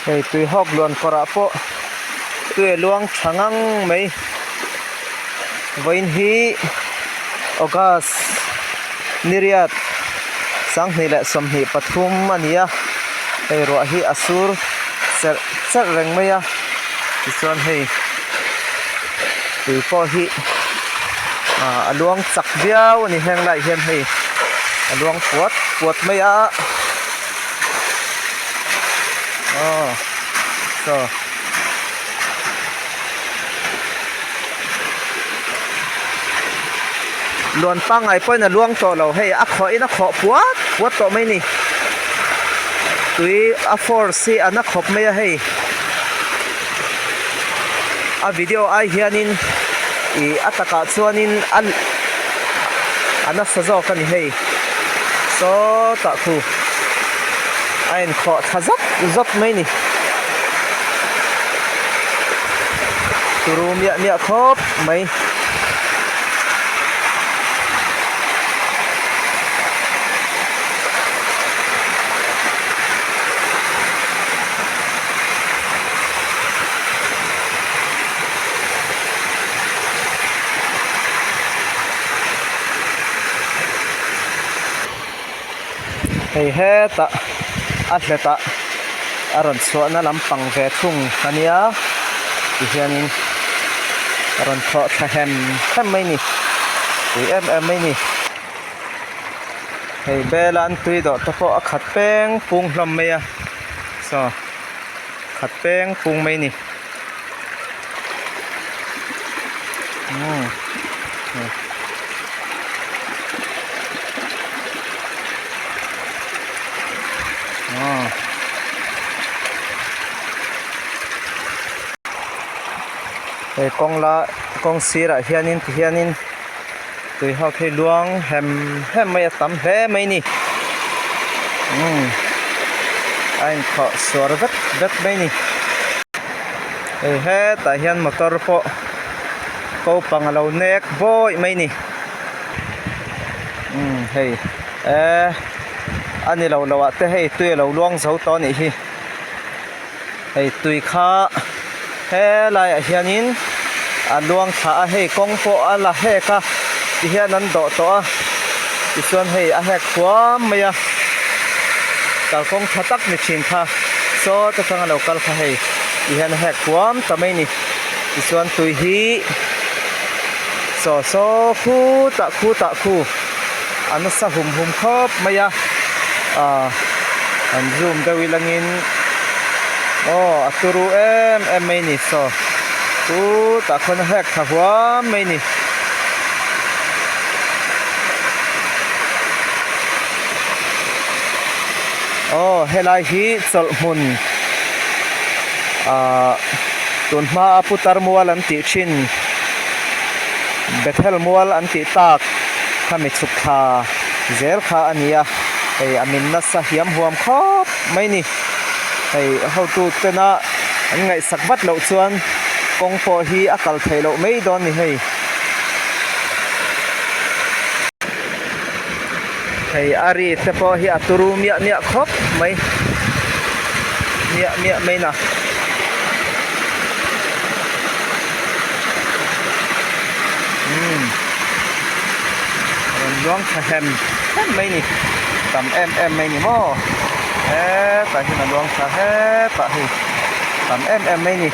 Hei tui hawk luan kawrah pawh tui a luang tha ngang mai vawiin hi August ni riat 2023 a ni a hei ruah hi a sur cherh cherh reng mai a tichuan hei tui pawh hi ah a luang chak viau a ni heng laiah hian hei a luang puat puat mai a. Aw saw luan pangngai pawhin a luang tawh lo hei a khawh in a khawh puat puat tawh mai a ni tui a force hi a na khawp mai a hei a video ai hianin ih a takah chuanin a a nasa zawk a ni hei sawtah khu a inkhawh thla zat zat mai a ni turu miah miah khawp mai. Hei hetah a hletah a rawn chhuahna lampang ve thung a nia tihianin a rawn thawh thla hem hem mai a ni pui em em mai a ni. Hei bela an tui dawh te pawh a khat peng pung hlawm mai a saw khat peng pung mai a ni. Umm aw hei kawng la kawng sirah hianin tihianin. Tui ho khi luang hem hem mai a tam hle mai ni umm a inkhawh suar vek vek mai ni hei hetah hian motor pawh ko pang alo nek bawih mai ni umm hei eh a ni lo lo ah te hei tui alo luang zo tawh a nih hi. Hei tui kha helaiah hianin a luang thla a hei kawng pawh a la hek a tihian an dawh tawh a tichuan hei a hek huam mai a kalkawng tha tak ni thin kha saw te tang a lo kal kha hei tihian a hek huam ta mai a ni tichuan tui hi saw saw khutah khutah khu a nasa hum hum khawp mai a ah an zoom deuh ilangin aw a turu em em mai ni saw chutah khawn a hek thla huam mai ni. Aw helai hi chawlh hmun ah tun hma a putar mual an tih thin Bethel mual an tih tak khami chhuk thla zel kha a ni a hei a min nasa hiam huam khawp mai ni hei hotu tena an ngaihsak vat loh chuan kawng pawh hi a kal theih loh mai dawn ni hei. Hei a ri te pawh hi a turu miah miah khawp mai miah miah mai na. Umm rawn luang tha hem hem mai ni tam em em mai ni maw hetah hian a luang tha hetah hei tam em em mai ni.